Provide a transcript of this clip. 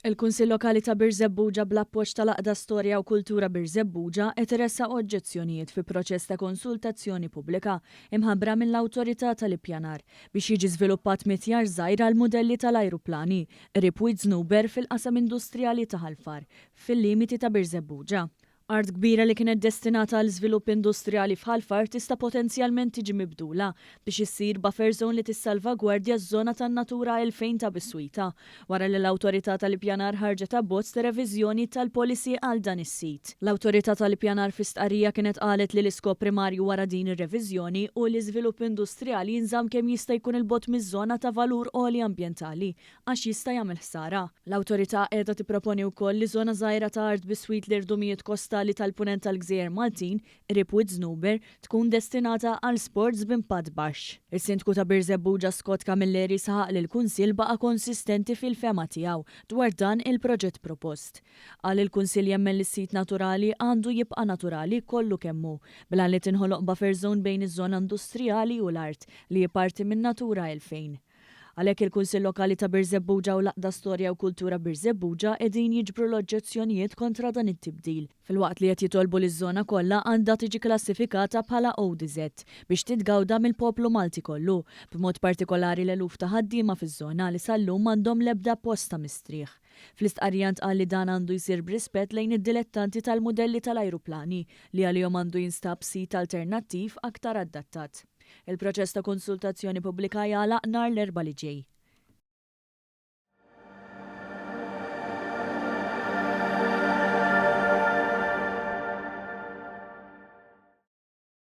Il-Kunsill Lokali ta' Birżebbuġa bl-appoġġ tal-Għaqda Storja u Kultura Birżebbuġa qed iressaq oġġezzjonijiet fi proċess ta' konsultazzjoni pubblika imħabbra mill-Awtorità tal-Ippjanar biex jiġi żviluppat mitjar żgħir għall-mudelli tal-ajruplani qrib Wied Żnuber fil-qasam industrijali ta' Ħal Far fil-limiti ta' Birżebbuġa. Art kbira li kienet destinata għal żvilupp industrijali f'Ħal Far tista' potenzjalment tiġi mibdula biex issir buffer zone li tissalvagwardja ż-żona tan-Natura 2000 ta' Biswita, wara li l-Awtorità tal-Ippjanar ħarġet abbozz ta' reviżjoni tal-policy għal dan is-sit. L-Awtorità tal-Ippjanar fi stqarrija kienet qalet li l-iskop primarju wara din ir-reviżjoni hu li żvilupp industrijali jinżamm kemm jista' jkun 'il bogħod miż-żona ta' valur għoli ambjentali għax jista' jagħmel ħsara. L-Awtorità qiegħda tipproponi wkoll li żona żgħira ta' art biswit l-irdumijiet kostali tal-Punent tal-Gżejjer Maltin, qrib Wied Żnuber, tkun destinata għal sports b'impatt baxx. Is-Sindku ta' Birżebbuġa Scott Camilleri saħaq li l-Kunsill baqa' konsistenti fil-fehma tiegħu dwar dan il-proġett propost. Qal li l-Kunsill jemmen li s-sit naturali għandu jibqa' naturali kollu kemm hu, bil-għan li tinħoloq buffer zone bejn iż-żona industrijali u l-art li hi parti minn Natura 2000. Għalhekk il-Kunsill Lokali ta' Birżebbuġa u l-Għaqda Storja u Kultura Birżebbuġa qegħdin jiġbru l-oġġezzjonijiet kontra dan it-tibdil, filwaqt li qed jitolbu li ż-żona kollha għandha tiġi klassifikata bħala ODZ biex titgawda mill-poplu Malti kollu, b'mod partikolari l-eluf ta' ħaddiema fiż-żona li sal-lum m'għandhom l-ebda post ta' mistrieħ. Fl-istqarrija ntqal li dan għandu jsir b'rispett lejn id-dilettanti tal-mudelli tal-ajruplani li għalihom għandu jinstab sit alternattiv aktar adattat. Il-proċess ta' konsultazzjoni pubblika jagħlaq nhar l-Erbgħa li ġej.